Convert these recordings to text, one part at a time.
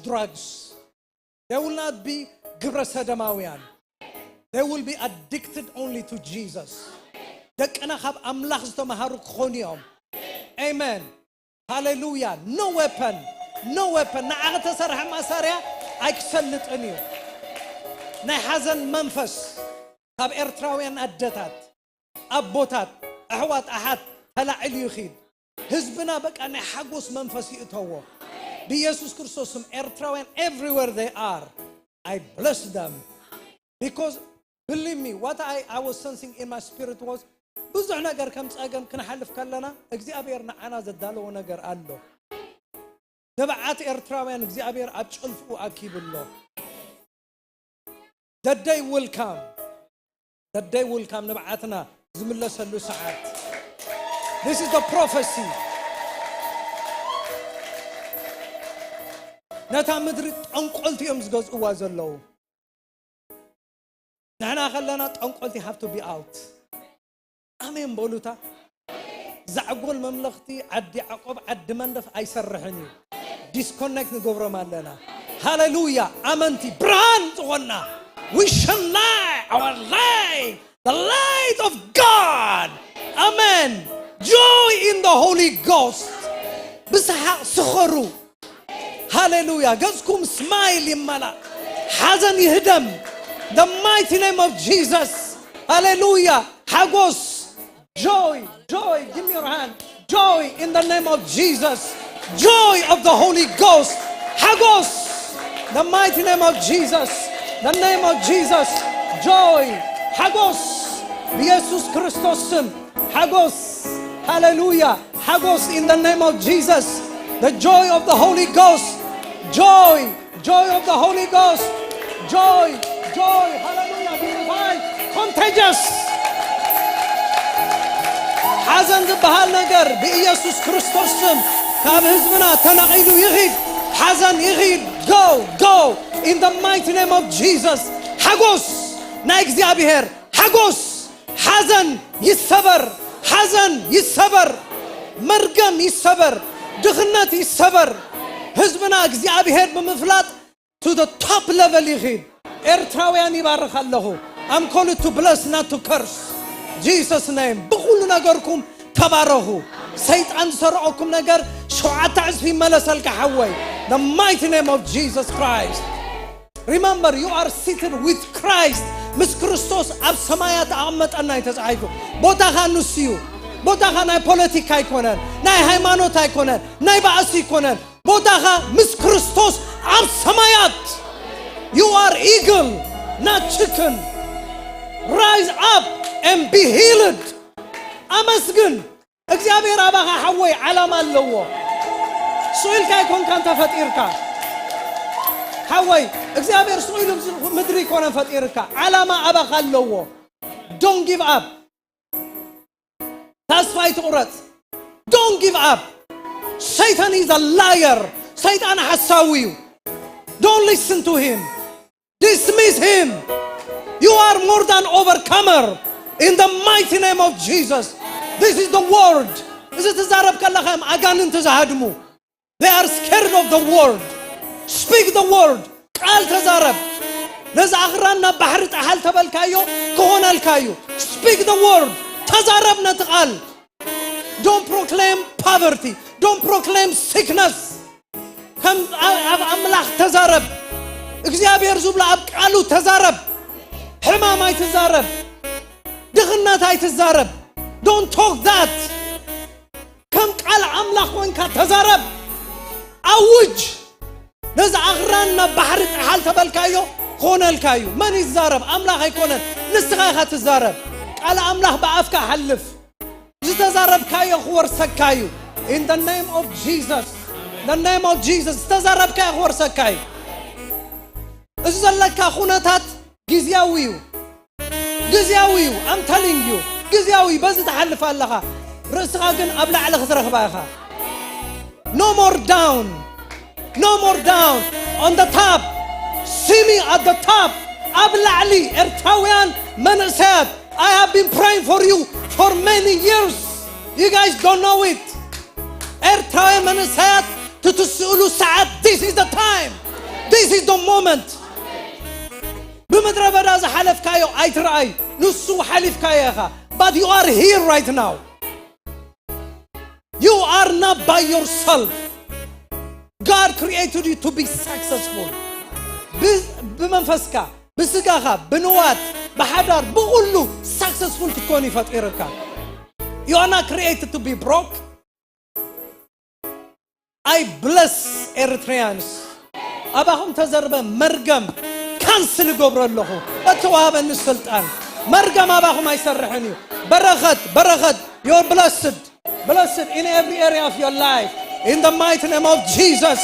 drugs. They will not be ግብረ ሰደማውያን. They will be addicted only to Jesus. ደቅና ካብ ኣምላኽ ዝተምሃሩ ክኾኑ እዮም። Amen. ሃሌሉያ። No weapon, no weapon ንዓኺ ተሰርሐ ማሳርያ ኣይክሰልጥን እዩ። ናይ ሓዘን መንፈስ ካብ ኤርትራውያን ኣደታት፣ ኣቦታት፣ ኣሕዋት፣ ኣሓት ተላዒሉ ይኺድ። ህዝብና በቃ ናይ ሓጎስ መንፈስ ይእተዎ። ብኢየሱስ ክርስቶስ ስም ኤርትራውያን everywhere they are, I bless them. Because believe me, what I, I was sensing in my spirit was ብዙሕ ነገር ከም ጸገም ክንሓልፍ ከለና እግዚኣብሔር ንዓና ዘዳለዎ ነገር ኣሎ። ንብዓት ኤርትራውያን እግዚኣብሔር ኣብ ጭልፍኡ ኣኪብሎ። The day will come. The day will come. ንብዓትና ዝምለሰሉ ሰዓት። This is the prophecy. ነታ ምድሪ ጠንቆልቲ እዮም ዝገዝእዋ ዘለዉ። ንሕና ከለና ጠንቆልቲ have to be out. ኣሜን በሉታ። ዛዕጎል መምለኽቲ ዓዲ ያዕቆብ ዓዲ መንደፍ ኣይሰርሕን እዩ። ዲስኮኔክት ንገብሮም ኣለና። ሃሌሉያ። ኣመንቲ ብርሃን ዝኾንና we shall light our light, the light of God. Amen. Joy in the Holy Ghost. ብሰሓቕ ስኸሩ። ሃሌሉያ። ገጽኩም ስማይል ይመላእ። ሓዘን ይህደም። The mighty name of Jesus. ሃሌሉያ። ሓጎስ። Joy, joy, give me your hand. Joy in the name of Jesus. Joy of the Holy Ghost. ሓጎስ. The mighty name of Jesus. The name of Jesus. Joy. ሓጎስ። ብኢየሱስ ክርስቶስ ስም። ሓጎስ። ሃሌሉያ። ሓጎስ in the name of Jesus. The joy of the Holy Ghost. Joy. Joy of the Holy Ghost. Joy. Joy. ሃሌሉያ። This is high. Contagious. ሓዘን ዝበሃል ነገር ብኢየሱስ ክርስቶስ ስም ካብ ህዝብና ተነቒሉ ይኺድ። ሓዘን ይኺድ። Go. Go. In the mighty name of Jesus. ሓጎስ ናይ እግዚኣብሔር። ሓጎስ። ሓዘን ይሰበር። ሓዘን ይሰበር። መርገም ይሰበር። ድኽነት ይሰበር። ህዝብና እግዚኣብሔር ብምፍላጥ to the top level ይኺድ። ኤርትራውያን ይባርኽ ኣለኹ። I'm called to bless, not to curse. Jesus name. ብኹሉ ነገርኩም ተባረኹ። ሰይጣን ዝሰርዖኩም ነገር ሸውዓተ ዕጽፊ ይመለሰልካ ሓወይ። The mighty name of Jesus Christ. Remember, you are seated with Christ. ምስ ክርስቶስ ኣብ ሰማያት ኣቐመጠና እዩ ተጻሒፉ። ቦታኻ ንሱ እዩ። ቦታኻ ናይ ፖለቲካ ኣይኮነን፣ ናይ ሃይማኖት ኣይኮነን፣ ናይ ባእሲ ኣይኮነን። ቦታኻ ምስ ክርስቶስ ኣብ ሰማያት። You are eagle, not chicken. Rise up and be healed. ኣመስግን። እግዚኣብሔር ኣባኻ ሓወይ ዓላማ ኣለዎ። ስኢልካ ኣይኮንካን ተፈጢርካ። ሓወይ እግዚኣብሔር ስኢሉ ኣብዚ ምድሪ ኣይኮነን ፈጢርካ። ዓላማ ኣባኻ ኣለዎ። Don't give up. ተስፋ ኣይትቑረጽ። Don't give up. Satan is a liar. ሰይጣን ሓሳዊ እዩ። Don't listen to him. Dismiss him. You are more than overcomer in the mighty name of Jesus. This is the word. እዚ ትዛረብ ከለኻ እዮም ኣጋንንቲ ዝሃድሙ። They are scared of the word. Speak the word. ቃል ተዛረብ። ነዚ ኣኽራን ናብ ባሕሪ ጠሓል ተበልካዮ ክኾነልካ እዩ። Speak the word. ተዛረብ ነቲ ቃል። Don't proclaim poverty. Don't proclaim sickness. ከም ኣብ ኣምላኽ ተዛረብ። እግዚኣብሔር ዝብሎ ኣብ ቃሉ ተዛረብ። ሕማም ኣይትዛረብ። ድኽነት ኣይትዛረብ። Don't talk that. ከም ቃል ኣምላኽ ኮንካ ተዛረብ። ኣውጅ። ነዚ ኣኽራን ናብ ባሕሪ ጠሓል ተበልካዮ ክኾነልካ እዩ። መን ይዛረብ? ኣምላኽ ኣይኮነን። ንስኻ ኢኻ ትዛረብ። ቃል ኣምላኽ ብኣፍካ ሓልፍ። ዝተዛረብካዮ ክወርሰካ እዩ። In the name of Jesus. The name of Jesus. ዝተዛረብካዮ ክወርሰካ እዩ። እዚ ዘለካ ኩነታት ግዝያዊ እዩ። ግዝያዊ እዩ። I'm telling you. ግዝያዊ በዚ ትሓልፍ ኣለኻ። ርእስኻ ግን ኣብ ላዕሊ ክትረኽባ ኢኻ። No more down. No more down. On the top. See me at the top. ኣብ ላዕሊ ኤርትራውያን መንእሰያት I have been praying for you for many years. You guys don't know it. ኤርትራውያን መንእሰያት ትትስእሉ ሰዓት this is the time. the moment. ብምድረ በዳ ዝሓለፍካዮ ኣይትረኣይ፣ ንሱ ሓሊፍካዮ ኢኻ። But you are here right now. You are not by yourself. God created you to be successful. ብ- ብመንፈስካ፣ ብስጋኻ፣ ብንዋት፣ ብሓዳር፣ ብኹሉ successful ክትኮን እዩ ፈጢርካ። You are not created to be broke. I bless Eritreans. ኣባኹም ተዘርበ መርገም ካንስል እገብሮ ኣለኹ። እተዋሃበኒ ስልጣን፣ መርገም ኣባኹም ኣይሰርሕን እዩ። በረኸት፣ በረኸት፣ you're blessed. Blessed in every area of your life. In the mighty name of Jesus.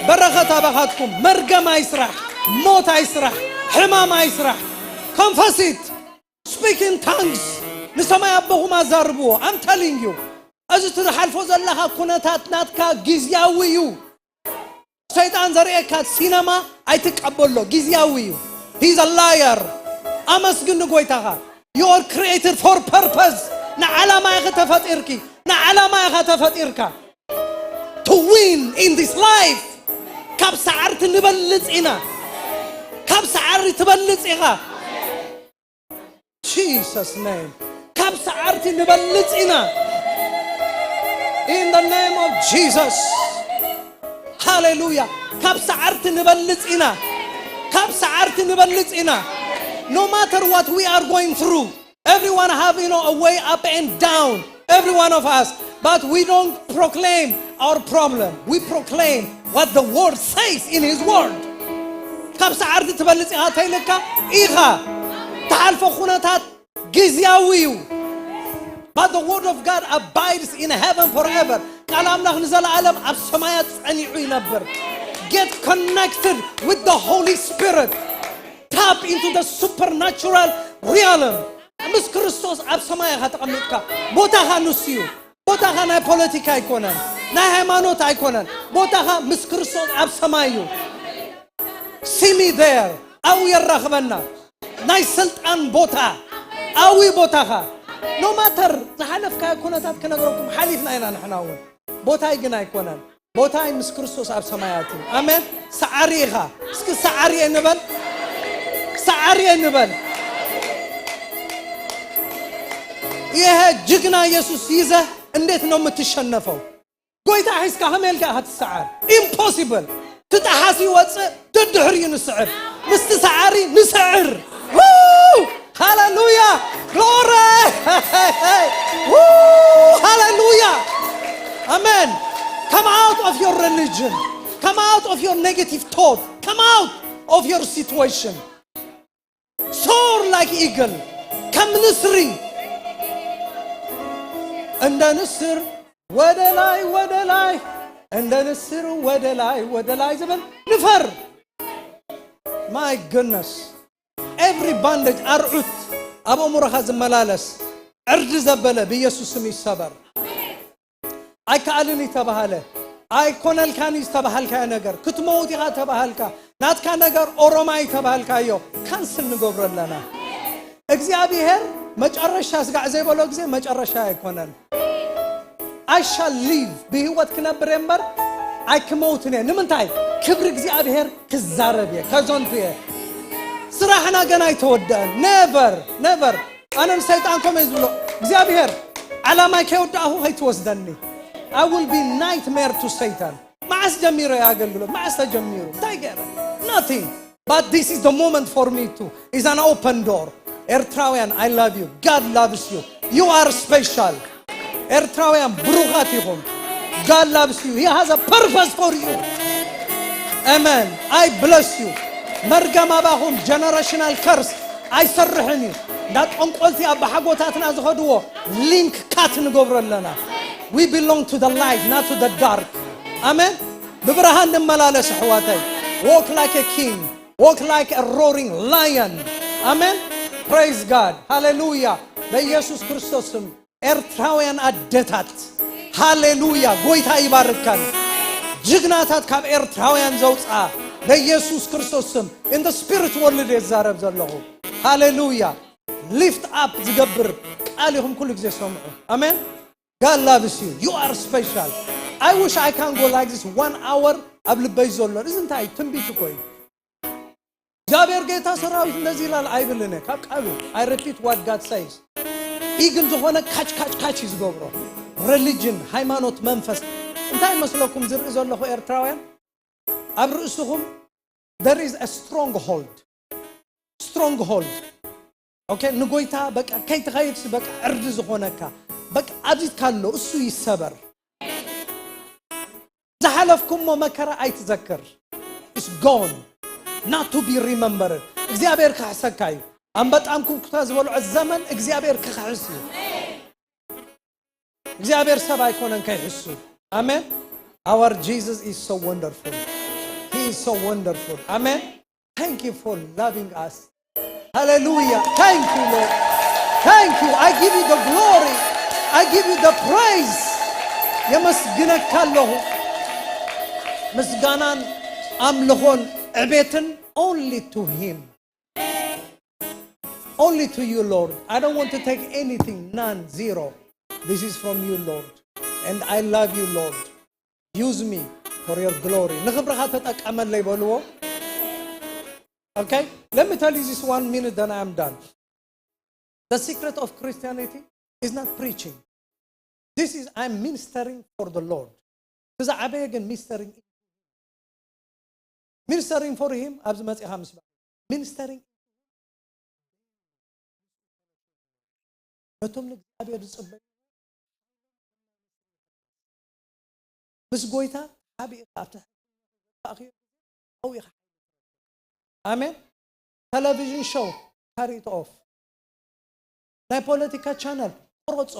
በረኸት ኣባኻትኩም። መርገም ኣይስራሕ፣ ሞት ኣይስራሕ፣ ሕማም ኣይስራሕ። Confess it. Speak in tongues. ንሰማይ ኣቦኹም ኣዛርብዎ። I'm telling you. እዚ ትሓልፎ ዘለኻ ኩነታት ናትካ ግዝያዊ እዩ። ሰይጣን ዘርእየካ ሲነማ ኣይትቀበሎ፣ ግዝያዊ እዩ። He's a liar. ኣመስግን ንጎይታኻ። You are created for purpose. ንዓላማ ኢኻ ተፈጢርኪ፣ ንዓላማ ኢኻ ተፈጢርካ። To win in this life. ካብ ሰዓርቲ ንበልጽ ኢና። ካብ ሰዓሪ ትበልጽ ኢኻ። Jesus name. ካብ ሰዓርቲ ንበልጽ ኢና። In the name of Jesus. ሃሌሉያ። ካብ ሰዓርቲ ንበልጽ ኢና። ካብ ሰዓርቲ ንበልጽ ኢና። No matter what we are going through, everyone have, you know, a way up and down. Every one of us. But we don't proclaim our problem. We proclaim what the word says in his word. ካብ ሰዓርቲ ትበልጽ ኢኻ ተይልካ ኢኻ። ትሓልፎ ኩነታት ግዝያዊ እዩ። But the word of God abides in heaven forever. ቃል ኣምላኽ ንዘለኣለም ኣብ ሰማያት ጸኒዑ ይነብር። Get connected with the Holy Spirit. Tap into the supernatural realm. ምስ ክርስቶስ ኣብ ሰማይ ኢኻ ተቐሚጥካ። ቦታኻ ንሱ እዩ። ቦታኻ ናይ ፖለቲካ ኣይኮነን፣ ናይ ሃይማኖት ኣይኮነን። ቦታኻ ምስ ክርስቶስ ኣብ ሰማይ እዩ። See me there. ኣብኡ የራኽበና። ናይ ስልጣን ቦታ ኣብኡ እዩ ቦታኻ። No matter ዝሓለፍካዮ ኩነታት ክነግረኩም ሓሊፍና ኢና ንሕና እውን። ቦታይ ግን ኣይኮነን። ቦታይ ምስ ክርስቶስ ኣብ ሰማያት እዩ። ኣሜን። ሰዓሪ ኢኻ። እስኪ ሰዓሪ እየ ንበል። ሰዓሪ እየ ንበል። ይሄ ጅግና ኢየሱስ ይዘህ እንዴት ነው የምትሸነፈው? ጎይታ ሒዝካ ከመይ ኢልካ ኢኻ ትሰዓር? Impossible። ትጠሓስ ይወፅእ፣ ደድሕሪኡ ንስዕር። ምስቲ ሰዓሪ ንስዕር። Woo! ሃሌሉያ! Glory! Woo! ሃሌሉያ! Amen. Come out of your religion. Come out of your negative thought. Come out of your situation. Soar like eagle. ከም ንስሪ። እንደ ንስር ወደ ላይ፣ ወደ ላይ፣ እንደ ንስር ወደ ላይ፣ ወደ ላይ ዝብል ንፈር። My goodness. Every bondage፣ ኣርዑት ኣብ ኣእምሮኻ ዝመላለስ ዕርዲ ዘበለ ብኢየሱስ ስም ይሰበር። ኣይከኣልን እዩ ተባሃለ። ኣይኮነልካን እዩ ዝተባሃልካዮ ነገር። ክትመውት ኢኻ ተባሃልካ። ናትካ ነገር ኦሮማይ ተባሃልካዮ። ካንስል ንገብሮ ኣለና። እግዚኣብሔር መጨረሻ ስጋዕ ዘይበሎ ግዜ መጨረሻ ኣይኮነን። I shall live፣ ብህይወት ክነብር እየ እምበር ኣይክመውትን እየ። ንምንታይ? ክብሪ እግዚኣብሔር ክዛረብ እየ፣ ከዘንቱ እየ። ስራሕና ገና ኣይተወደአን። Never, never። ኣነ ንሰይጣን ከምኡ እየ ዝብሎ፣ እግዚኣብሔር ዓላማይ ከይወዳእኹ ከይትወስደኒ። I will be nightmare to Satan። መዓስ ጀሚረ ኣገልግሎት? መዓስ ተጀሚሩ? እንታይ ገይረ? Nothing. But this is the moment for me to is an open door. ኤርትራውያን, I love you. God loves you. You are special. ኤርትራውያን ብሩኻት ኢኹም። God loves you. He has a purpose for you. Amen. I bless you. መርገም ኣባኹም፣ generational curse ኣይሰርሕን እዩ። እንዳ ጠንቆልቲ ኣባሓጎታትና ዝኸድዎ ሊንክ ካት ንገብሮ ኣለና። We belong to the light, not to the dark. ኣሜን። ብብርሃን ንመላለስ ኣሕዋተይ። Walk like a king. Walk like a roaring lion. ኣሜን። Praise God. ሃሌሉያ። በኢየሱስ ክርስቶስ ስም ኤርትራውያን ኣደታት፣ ሃሌሉያ፣ ጎይታ ይባርካን። ጅግናታት ካብ ኤርትራውያን ዘውፅኣ በኢየሱስ ክርስቶስ ስም። In the spirit world እየ ዝዛረብ ዘለኹ። ሃሌሉያ። Lift up ዝገብር ቃል ኢኹም ኩሉ ግዜ ሰምዑ። ኣሜን። God loves you. You are special. I wish I can go like this one hour ኣብ ልበይ ዘሎ። እዚ እንታይ ትንቢት እኮ እዩ። እግዚኣብሔር ጌታ ሰራዊት እንደዚ ይላል ኣይብልን እየ። ካብ ቃሉ፣ I repeat what God says። ኢግል ዝኾነ ካች ካች ካች እዩ ዝገብሮ። ሪሊጅን፣ ሃይማኖት፣ መንፈስ። እንታይ መስለኩም ዝርኢ ዘለኹ ኤርትራውያን? ኣብ ርእስኹም there is a stronghold. Stronghold. ኦኬ፣ ንጎይታ በቃ ከይትኸይድስ በቃ ዕርዲ ዝኾነካ በቃ ኣብዚትካ ኣሎ፣ እሱ ይሰበር። ዝሓለፍኩሞ መከራ ኣይትዘክር። It's gone. Not to be remembered. እግዚኣብሔር ክሕሰካ እዩ። ኣንበጣን ኩኩታ ዝበልዖ ዘመን እግዚኣብሔር ክኽሕስ እዩ። እግዚኣብሔር ሰብ ኣይኮነን ከይሕሱ። ኣሜን። Our Jesus is so wonderful. He is so wonderful. Amen. Thank you for loving us. Hallelujah. Thank you, Lord. Thank you. I give you the glory. I give you the praise. የመስግነካ ኣለኹ። ምስጋናን ኣምልኾን ዕቤትን only to him. Only to you, Lord. I don't want to take anything, none, zero. This is from you, Lord. And I love you, Lord. Use me for your glory. ንኽብርኻ ተጠቀመለይ በልዎ። Okay? Let me tell you this one minute, then I'm done. The secret of Christianity is not preaching. This is, I'm ministering for the Lord. ዝዓበየ ግን ሚኒስተሪንግ፣ ሚኒስተሪንግ ፎር ሂም ኣብዚ መጺኻ ምስ በል፣ ሚኒስተሪንግ ነቶም ንእግዚኣብሔር ዝጽበዩ ምስ ጎይታ ሓቢእኻ ኣብቲ ሓቢእኻ ኣሜን። ቴሌቪዥን ሾው ካሪ ኢት ኦፍ። ናይ ፖለቲካ ቻነል ቆረጾ።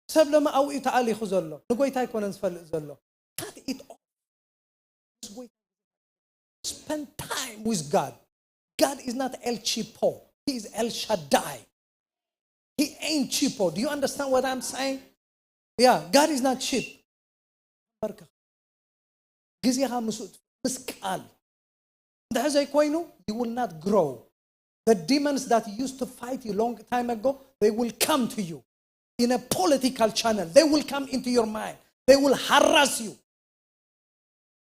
ሰብ ለማ ኣውኡ ተኣሊኹ ዘሎ ንጎይታ ኣይኮነን ዝፈልጥ ዘሎ። ካት ኢት ኦፍ። Spend time with God. God is not El Chipo. He is El Shaddai. He ain't Chipo. Do you understand what I'm saying? Yeah, God is not cheap. በርከኽ ግዜኻ ምስ ምስ ቃል እንድሕር ዘይኮይኑ you will not grow. The demons that used to fight you long time ago, they will come to you in a political channel. They will come into your mind. They will harass you.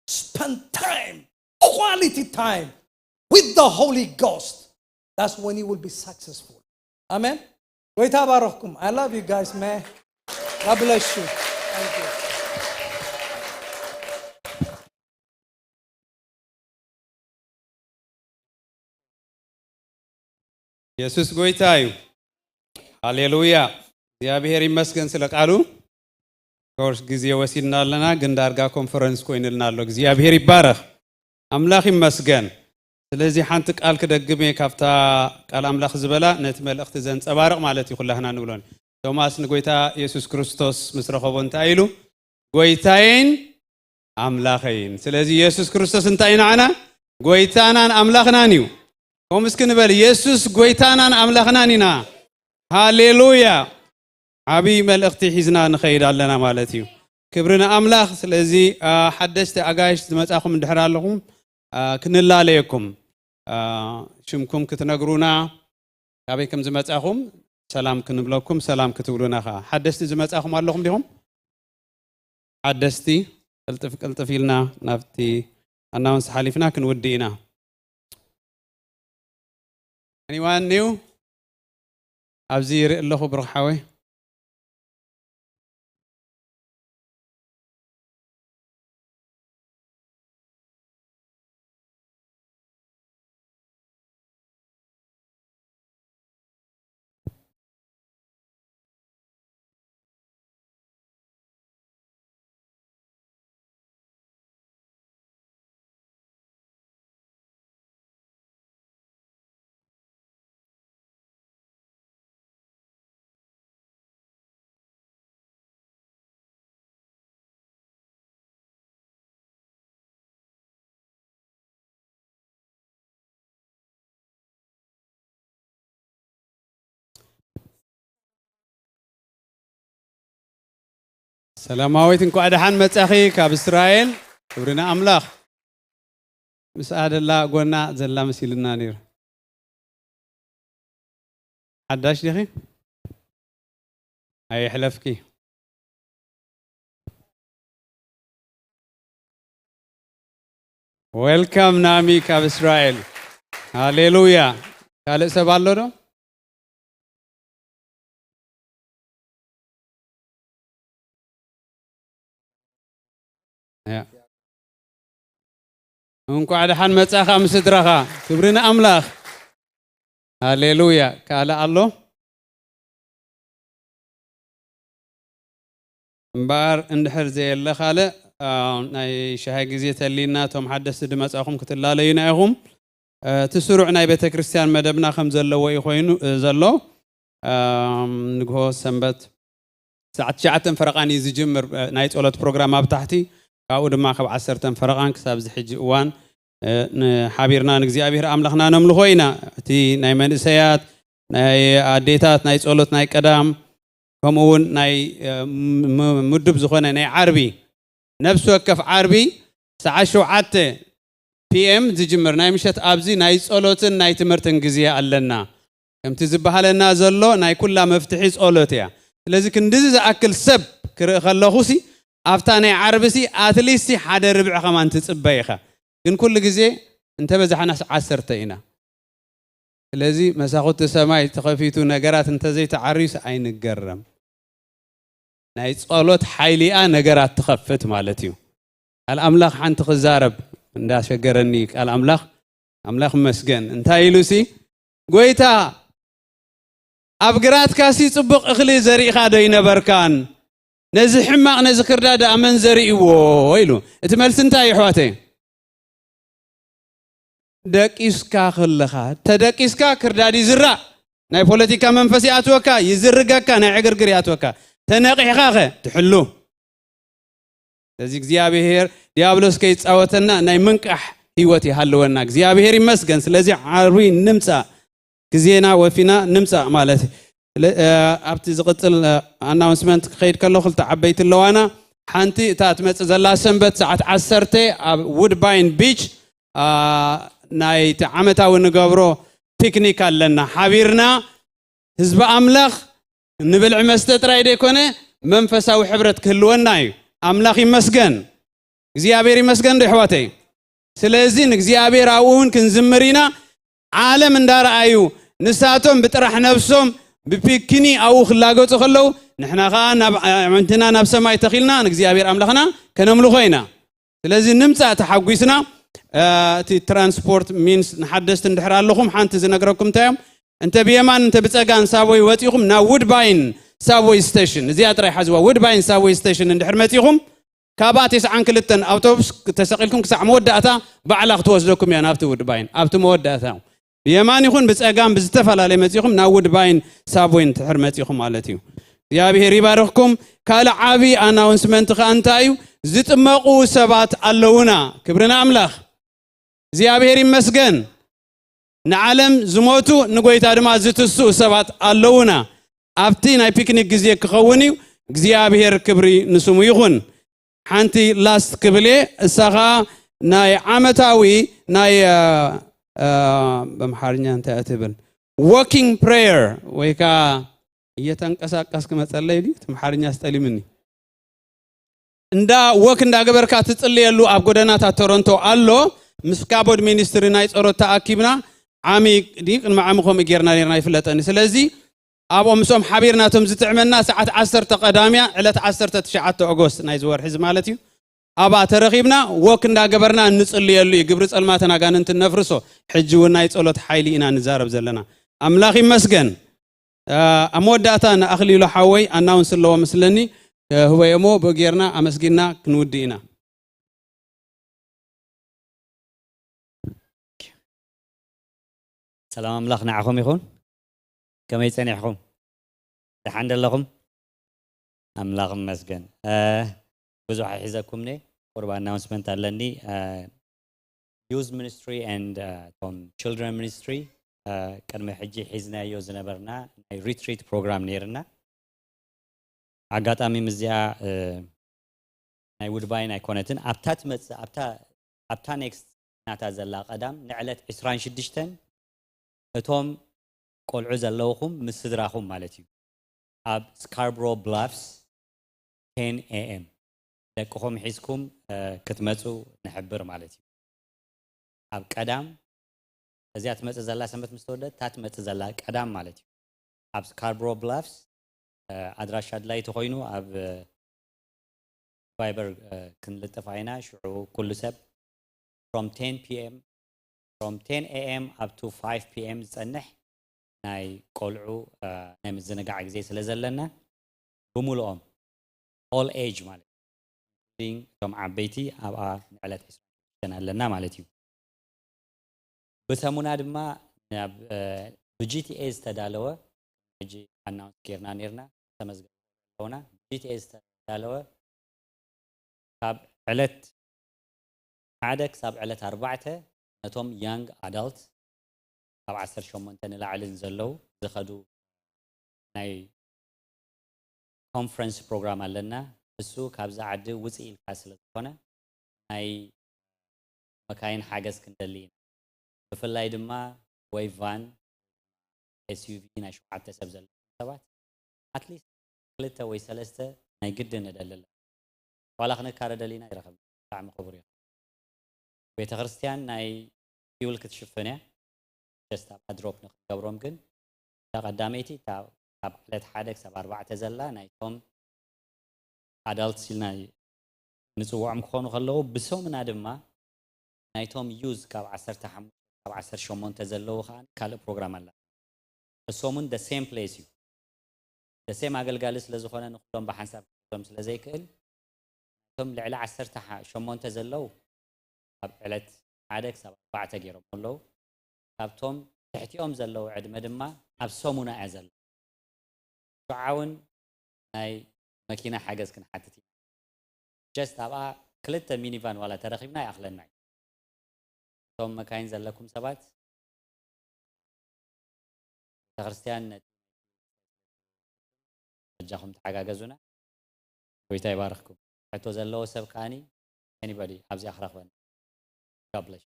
Spend time, quality time with the Holy Ghost. That's when you will be successful. Amen. ጎይታ ባረኽኩም። I love you guys, man. God bless you. Thank you. የሱስ ጎይታ እዩ። ሃሌሉያ። እግዚኣብሔር ይመስገን ስለ ቃሉ። ኮርስ ግዜ ወሲድና ኣለና፣ ግን ዳርጋ ኮንፈረንስ ኮይንልና ኣሎ። እግዚኣብሔር ይባረኽ። ኣምላኽ ይመስገን። ስለዚ ሓንቲ ቃል ክደግም እየ ካብታ ቃል ኣምላኽ ዝበላ ነቲ መልእኽቲ ዘንጸባርቕ ማለት እዩ ኩላህና ንብሎን። ቶማስ ንጎይታ የሱስ ክርስቶስ ምስ ረኸቦ እንታይ ኢሉ? ጎይታዬን ኣምላኸይን። ስለዚ የሱስ ክርስቶስ እንታይ እዩ ንዓና? ጎይታናን ኣምላኽናን እዩ። ከምኡ እስኪ ንበል፣ የሱስ ጎይታናን ኣምላኽናን ኢና። ሃሌሉያ። ዓብዪ መልእኽቲ ሒዝና ንኸይድ ኣለና ማለት እዩ። ክብሪ ንኣምላኽ። ስለዚ ሓደሽቲ ኣጋይሽ ዝመጻኹም እንድሕር ኣለኹም ክንላለየኩም ሽምኩም ክትነግሩና ካበይ ከም ዝመጻኹም ሰላም ክንብለኩም ሰላም ክትብሉና ኸዓ ሓደሽቲ ዝመጻኹም ኣለኹም ዲኹም? ሓደስቲ ቅልጥፍ ቅልጥፍ ኢልና ናብቲ ኣናውንስ ሓሊፍና ክንውዲ ኢና። Anyone new? ኣብዚ ይርኢ ኣለኹ ብሩኽ ሓወይ። ሰላማዊት እንኳዕ ደሓን መጻኺ ካብ እስራኤል። ክብሪ ንኣምላኽ። ምስኣ ደላ ጎና ዘላ መሲልና ነይሩ። ሓዳሽ ዲኺ? ኣየሕለፍኪ። Welcome ናሚ ካብ እስራኤል። ሃሌሉያ። ካልእ ሰብ ኣሎ ዶ? ያ። እንኳዕ ደሓን መጻኻ ምስ ስድራኻ። ክብሪ ንኣምላኽ። ሃሌሉያ። ካልእ ኣሎ? እምበኣር እንድሕር ዘየለ ካልእ፣ አ፣ ናይ ሻሂ ግዜ ተሊና፣ እቶም ሓደስቲ ድመጻኹም ክትላለዩና ኢኹም። እ፣ እቲ ስሩዕ ናይ ቤተ ክርስቲያን መደብና ከም ዘለዎ እዩ ኮይኑ፣ እ፣ ዘሎ። እ፣ ንግሆ ሰንበት ሰዓት ትሽዓተን ፈረቓን እዩ ዝጅምር፣ እ፣ ናይ ጸሎት ፕሮግራም ኣብ ታሕቲ። ካብኡ ድማ ካብ ዓሰርተን ፈረቓን ክሳብ እዚ ሕጂ እዋን፣ እ፣ ንሓቢርና ንእግዚኣብሔር ኣምላኽና ነምልኾ ኢና። እቲ ናይ መንእሰያት፣ ናይ ኣዴታት፣ ናይ ጸሎት፣ ናይ ቀዳም፣ ከምኡ እውን ናይ፣ እ፣ ም-፣ ም-፣ ምዱብ ዝኾነ ናይ ዓርቢ፣ ነፍሲ ወከፍ ዓርቢ ሰዓት ሸውዓተ ፒ ኤም ዝጅምር ናይ ምሸት ኣብዚ ናይ ጸሎትን ናይ ትምህርትን ግዜ ኣለና። ከምቲ ዝበሃለና ዘሎ ናይ ኩላ መፍትሒ ጸሎት እያ። ስለዚ ክንድዚ ዝኣክል ሰብ ክርኢ ከለኹሲ ኣብታ ናይ ዓርብሲ ኣትሊስቲ ሓደ ርብዒ ከማን ትጽበ ኢኻ። ግን ኩሉ ግዜ እንተበዛሕናስ ዓሰርተ ኢና። ስለዚ መሳኹቲ ሰማይ ተኸፊቱ ነገራት እንተዘይተዓርዩስ ኣይንገረም። ናይ ጸሎት ሓይሊኣ ነገራት ትኸፍት ማለት እዩ። ቃል ኣምላኽ ሓንቲ ክዛረብ እንዳሸገረኒ ቃል ኣምላኽ፣ ኣምላኽ መስገን እንታይ ኢሉሲ፣ ጎይታ ኣብ ግራትካሲ ጽቡቕ እኽሊ ዘሪእኻ ዶ ይነበርካን? ነዚ ሕማቕ ነዚ ክርዳድ ደኣ መን ዘሪእዎ? ኢሉ። እቲ መልሲ እንታይ እዩ ኣሕዋተይ? ደቂስካ ከለኻ፣ ተደቂስካ ክርዳድ ይዝራእ። ናይ ፖለቲካ መንፈስ ይኣትወካ፣ ይዝርገካ፣ ናይ ዕግርግር ይኣትወካ። ተነቂሕኻ ኸ ትሕሉ። ስለዚ እግዚኣብሔር ዲያብሎስ ከይጻወተና ናይ ምንቃሕ ህይወት ይሃልወና። እግዚኣብሔር ይመስገን። ስለዚ ዓርቢ ንምጻእ፣ ግዜና ወፊና ንምጻእ ማለት እዩ። ስለ-፣ እ፣ ኣብቲ ዝቕጽል፣ እ፣ ኣናውንስመንት ክኸይድ ከሎ ክልተ ዓበይቲ ኣለዋና። ሓንቲ እታ ትመጽእ ዘላ ሰንበት ሰዓት ዓሰርተ ኣብ ውድባይን ቢች፣ አ፣ ናይቲ ዓመታዊ ንገብሮ ፒክኒክ ኣለና። ሓቢርና ህዝቢ ኣምላኽ ንብልዒ መስተ ጥራይ ዘይኮነ መንፈሳዊ ሕብረት ክህልወና እዩ። ኣምላኽ ይመስገን። እግዚኣብሔር ይመስገን ዶ ኣሕዋተይ? ስለዚ ንእግዚኣብሔር ኣብኡ እውን ክንዝምር ኢና። ዓለም እንዳረኣዩ ንሳቶም ብጥራሕ ነብሶም ብፒክኒ ኣብኡ ክላገጹ ከለዉ ንሕና ኸኣ ናብ ኣዕንትና ናብ ሰማይ ተኺልና ንእግዚኣብሔር ኣምላኽና ከነምልኾ ኢና። ስለዚ ንምጻእ ተሓጒስና፣ እ፣ እቲ ትራንስፖርት ሚንስ ንሓደስቲ እንድሕር ኣለኹም ሓንቲ ዝነግረኩም እንታይ እዮም? እንተ ብየማን እንተ ብጸጋን ሳብወይ ወጺኹም ናብ ውድባይን ሳብወይ ስቴሽን፣ እዚኣ ጥራይ ሓዝዋ፣ ውድባይን ሳብወይ ስቴሽን እንድሕር መጺኹም ካብኣ ተስዓን ክልተን ኣውቶቡስ ተሰቒልኩም ክሳዕ መወዳእታ ባዕላ ክትወስደኩም እያ ናብቲ ውድባይን። ኣብቲ መወዳእታ ብየማን ይኹን ብጸጋም ብዝተፈላለየ መጺኹም ናብ ውድባይን ሳብወይን እንድሕር መጺኹም ማለት እዩ። እግዚኣብሔር ይባርኽኩም። ካልእ ዓቢ ኣናውንስመንት ከኣ እንታይ እዩ? ዝጥመቑ ሰባት ኣለዉና። ክብሪ ንኣምላኽ። እግዚኣብሔር ይመስገን። ንዓለም ዝሞቱ ንጎይታ ድማ ዝትስኡ ሰባት ኣለዉና። ኣብቲ ናይ ፒክኒክ ግዜ ክኸውን እዩ። እግዚኣብሔር ክብሪ ንስሙ ይኹን። ሓንቲ ላስት ክብል እየ፣ እሳ ኸኣ ናይ ዓመታዊ ናይ፣ እ፣ እ፣ በምሓርኛ እንታይ እያ ትብል? ዎኪንግ ፕሬየር ወይ ከኣ እየተንቀሳቀስክ መጸለይ ድዩ? እቲ ኣምሓርኛ ኣስጠሊምኒ። እንዳ ወክ እንዳገበርካ ትጽልየሉ ኣብ ጎደናታት ቶሮንቶ ኣሎ። ምስ ካቦድ ሚኒስትሪ ናይ ጸሎት ተኣኪብና ዓሚ ድዩ ቅድሚ ዓሚ ከምኡ ጌርና ኔርና ይፍለጠኒ። ስለዚ ኣብኦም ምስኦም ሓቢርና እቶም ዝጥዕመና ሰዓት ዓሰርተ ቀዳምያ ዕለት ዓሰርተ ትሽዓተ ኦጎስት ናይዚ ወርሒ እዚ ማለት እዩ። ኣብኣ ተረኺብና ወክ እንዳገበርና እንጽልየሉ እዩ። ግብሪ ጸልማትን ኣጋንንትን ነፍርሶ። ሕጂ እውን ናይ ጸሎት ሓይሊ ኢና ንዛረብ ዘለና። ኣምላኽ ይመስገን። እ፣ ኣብ መወዳእታ ንኣኽሊሉ ሓወይ ኣናውንስ ኣለዎ መስለኒ። እ፣ ህበዮ እሞ ብኡ ጌርና ኣመስጊንና ክንውድእ ኢና። ሰላም ኣምላኽ ንዓኹም ይኹን። ከመይ ጸኒሕኩም? ደሓን ዶ ኣለኹም? ኣምላኽ ይመስገን። እ፣ ብዙሕ ኣይሕዘኩምኒ። ቁሩብ ኣናውንስመንት ኣለኒ። እ፣ ዩዝ ሚኒስትሪ ኤንድ፣ እ፣ እቶም ችልድረን ሚኒስትሪ፣ እ፣ ቅድሚ ሕጂ ሒዝናዮ ዝነበርና ናይ ሪትሪት ፕሮግራም ነይርና። ኣጋጣሚ ምስዚኣ፣ እ፣ ናይ ውድባይን ኣይኮነትን። ኣብታ ትመጽእ፣ ኣብታ፣ ኣብታ ኔክስት ናታ ዘላ ቀዳም ንዕለት ዕስራን ሽዱሽተን እቶም ቆልዑ ዘለውኹም ምስ ስድራኹም ማለት እዩ። ኣብ ስካርብሮ ብላፍስ ቴን ኤ ኤም ደቅኹም ሒዝኩም፣ እ፣ ክትመጹ ንሕብር ማለት እዩ። ኣብ ቀዳም እዚኣ ትመጽእ ዘላ ሰንበት ምስ ተወደት እታ ትመጽእ ዘላ ቀዳም ማለት እዩ። ኣብ ስካርቦሮ ብላፍስ ኣድራሻ ኣድላይ ተኮይኑ ኣብ ቫይበር ክንልጥፋ ኢና። ሽዑ ኩሉ ሰብ from ten p.m. from ten a.m. up to five p.m. ዝጸንሕ ናይ ቆልዑ ናይ ምዝንጋዕ ግዜ ስለ ዘለና ብምልኦም all age ማለት እቶም ዓበይቲ ኣብኣ ንዕለት ዕስራን ሽዱሽተን ኣለና ማለት እዩ። ብሰሙና ድማ ናብ ብጂቲኤ ዝተዳለወ ሕጂ ኣናውንስ ጌርና ኔርና ተመዝገቡ ኣለውና። ብጂቲኤ ዝተዳለወ ካብ ዕለት ሓደ ክሳብ ዕለት ኣርባዕተ ነቶም ያንግ ኣዳልት ካብ ዓሰርተ ሸሞንተ ንላዕሊ ዘለዉ ዝኸዱ ናይ ኮንፈረንስ ፕሮግራም ኣለና። እሱ ካብዚ ዓዲ ውፅእ ኢልካ ስለ ዝኾነ ናይ መካይን ሓገዝ ክንደሊ ኢና። ብፍላይ ድማ ወይ ቫን ኤስዩቪ ናይ ሸውዓተ ሰብ ዘለዎም ሰባት ኣትሊስት ክልተ ወይ ሰለስተ ናይ ግድን ንደሊ ኣለና። ዋላ ክንካረ ደሊና ይረኸብ ብጣዕሚ ክቡር እዩ። ቤተ ክርስቲያን ናይ ፊውል ክትሽፍን እያ። ጀስት ኣብኣ ድሮፕ ንክንገብሮም ግን እታ ቀዳመይቲ እታ ካብ ዕለት ሓደ ክሳብ ኣርባዕተ ዘላ ናይቶም ኣዳልትስ ኢልና ንፅውዖም ክኾኑ ከለዉ ብሰሙና ድማ ናይቶም ዩዝ ካብ ዓሰርተ ሓሙሽተ ካብ ዓሰርተ ሸሞንተ ዘለዉ ከዓ ካልእ ፕሮግራም ኣላ። እሶም እውን the same place እዩ። The same ኣገልጋሊ ስለ ዝኾነ ንኩሎም ብሓንሳብ ክሕዞም ስለ ዘይክእል እቶም ልዕሊ ዓሰርተ ሸሞንተ ዘለዉ ኣብ ዕለት ሓደ ክሳብ ኣርባዕተ ገይሮም ኣለዉ። ካብቶም ትሕቲኦም ዘለዉ ዕድመ ድማ ኣብ ሰሙና እያ ዘሎ። ሽዓ እውን ናይ መኪና ሓገዝ ክንሓትት ኢና። ጀስት ኣብኣ ክልተ ሚኒቫን ዋላ ተረኺብና ይኣኽለና እዩ። እቶም መካይን ዘለኩም ሰባት ቤተክርስትያን ነቲ በጃኹም ተሓጋገዙና። ጎይታ ይባርኽኩም። ሕቶ ዘለዎ ሰብ ከኣኒ anybody ኣብዚኣ ክረኽበኒ። God bless you።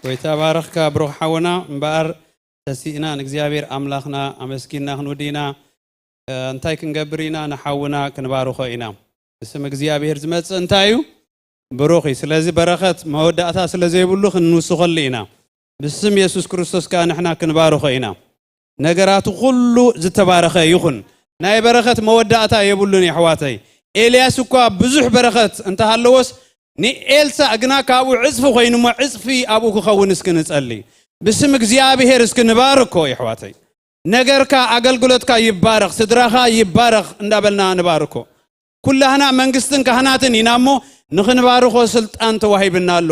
ጎይታ ባረኽካ ብሩኽ ሓውና። እምበኣር ተሲእና ንእግዚኣብሔር ኣምላኽና ኣመስጊንና ክንውዲ ኢና። እንታይ ክንገብር ኢና? ንሓውና ክንባርኾ ኢና። ብስም እግዚኣብሔር ዝመጽእ እንታይ እዩ? ብሩኽ እዩ። ስለዚ በረኸት መወዳእታ ስለ ዘይብሉ ክንውስኸሉ ኢና። ብስም የሱስ ክርስቶስ ከኣ ንሕና ክንባርኾ ኢና። ነገራቱ ኩሉ ዝተባረኸ ይኹን። ናይ በረኸት መወዳእታ የብሉን የሕዋተይ። ኤልያስ እኳ ብዙሕ በረኸት እንተሃለዎስ ንኤልሳእ ግና ካብኡ ዕጽፊ ኮይኑ እሞ ዕጽፊ ኣብኡ ክኸውን እስኪ ንጸሊ። ብስም እግዚኣብሔር እስኪ ንባርኮ የሕዋተይ። ነገርካ ኣገልግሎትካ ይባረኽ፣ ስድራኻ ይባረኽ እንዳበልና ንባርኮ። ኩላህና መንግስትን ካህናትን ኢና እሞ ንኽንባርኾ ስልጣን ተዋሂብና ኣሎ።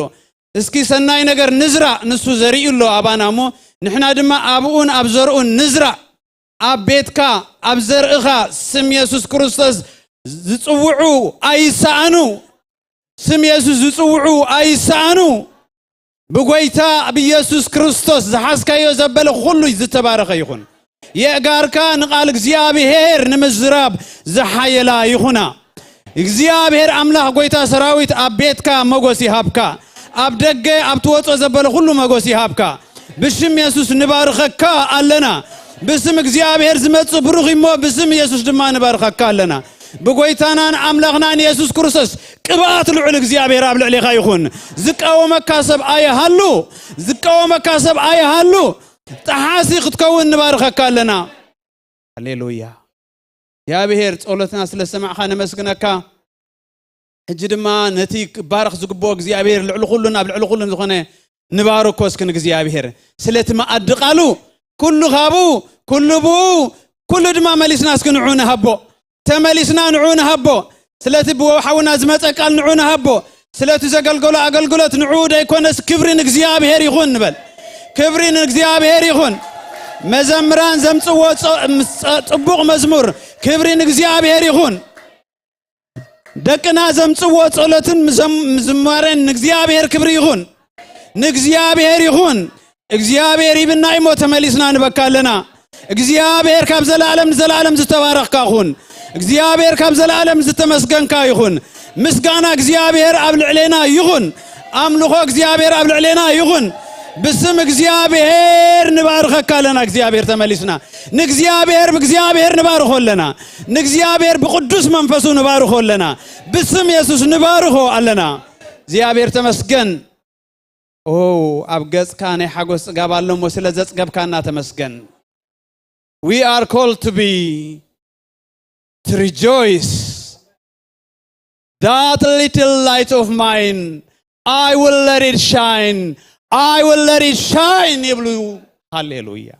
እስኪ ሰናይ ነገር ንዝራእ፣ ንሱ ዘሪኡ ኣሎ ኣባና እሞ ንሕና ድማ ኣብኡን ኣብ ዘርኡን ንዝራእ። ኣብ ቤትካ ኣብ ዘርእኻ ስም የሱስ ክርስቶስ ዝጽውዑ ኣይሰኣኑ። ስም የሱስ ዝጽውዑ ኣይሰኣኑ። ብጎይታ ብኢየሱስ ክርስቶስ ዝሓዝካዮ ዘበለ ኩሉ ዝተባረኸ ይኹን። የእጋርካ ንቓል እግዚኣብሔር ንምዝራብ ዝሓየላ ይኹና። እግዚኣብሔር ኣምላኽ ጎይታ ሰራዊት ኣብ ቤትካ መጎስ ይሃብካ። ኣብ ደገ ኣብ ትወጾ ዘበለ ኩሉ መጎስ ይሃብካ። ብሽም የሱስ ንባርኸካ ኣለና። ብስም እግዚኣብሔር ዝመጽእ ብሩኽ እሞ ብስም የሱስ ድማ ንባርኸካ ኣለና። ብጎይታናን ኣምላኽናን የሱስ ክርስቶስ ቅብኣት ልዑል እግዚኣብሔር ኣብ ልዕሌኻ ይኹን። ዝቃወመካ ሰብ ኣይሃሉ፣ ዝቃወመካ ሰብ ኣይሃሉ። ጠሓሲ ክትከውን ንባርኸካ ኣለና። ሃሌሉያ። እግዚኣብሔር ጸሎትና ስለ ሰማዕኻ ነመስግነካ። ሕጂ ድማ ነቲ ክባረኽ ዝግብኦ እግዚኣብሔር ልዕሊ ኩሉን ኣብ ልዕሊ ኩሉን ዝኾነ ንባርኮ እስኪ ንእግዚኣብሔር። ስለቲ መኣዲ ቃሉ ኩሉ ካብኡ ኩሉ ብኡ ኩሉ ድማ መሊስና እስኪ ንዑ ንሃቦ። ተመሊስና ንዑ ንሃቦ። ስለቲ ብወሓውና ዝመጸ ቃል ንዑ ንሃቦ። ስለቲ ዘገልገሎ ኣገልግሎት ንዑ ደይኮነስ ክብሪ ንእግዚኣብሔር ይኹን ንበል። ክብሪ ንእግዚኣብሔር ይኹን። መዘምራን ዘምጽዎ ጽቡቕ መዝሙር ክብሪ ንእግዚኣብሔር ይኹን። ደቅና ዘምጽዎ ጸሎትን ዝማሬን ንእግዚኣብሔር ክብሪ ይኹን። ንእግዚኣብሔር ይኹን። እግዚኣብሔር ይብና እሞ ተመሊስና ንበካ ኣለና። እግዚኣብሔር ካብ ዘለኣለም ንዘለኣለም ዝተባረኽካ ኩን። እግዚኣብሔር ካብ ዘለኣለም ዝተመስገንካ ይኹን። ምስጋና እግዚኣብሔር ኣብ ልዕሌና ይኹን። ኣምልኾ እግዚኣብሔር ኣብ ልዕሌና ይኹን። ብስም እግዚኣብሔር ንባርኸካ ኣለና። እግዚኣብሔር ተመሊስና ንእግዚኣብሔር ብእግዚኣብሔር ንባርኾ ኣለና። ንእግዚኣብሔር ብቕዱስ መንፈሱ ንባርኾ ኣለና። ብስም የሱስ ንባርኾ ኣለና። እግዚኣብሔር ተመስገን። ኦ፣ ኣብ ገጽካ ናይ ሓጎስ ጽጋብ ኣሎ እሞ ስለ ዘጽገብካና ተመስገን። We are called to be, to rejoice. That little light of mine, I will let it shine. I will let it shine ይብሉ። ሃሌሉያ።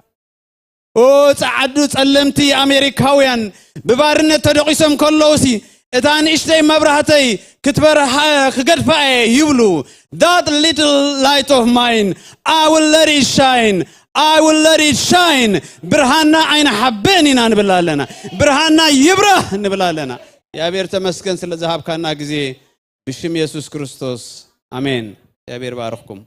ኦ፣ ጸዓዱ ጸለምቲ ኣሜሪካውያን ብባርነት ተደቂሶም ከለውሲ፣ እታ ንእሽተይ መብራህተይ ክትበርሃ ክገድፋ እየ ይብሉ። That little light of mine, I will let it shine. I will let it shine. ብርሃና ኣይንሓብእን ኢና ንብል ኣለና። ብርሃና ይብራህ ንብል ኣለና። እግዚኣብሔር ተመስገን ስለ ዝሃብካና ግዜ፣ ብሽም የሱስ ክርስቶስ፣ ኣሜን። እግዚኣብሔር ባርኽኩም።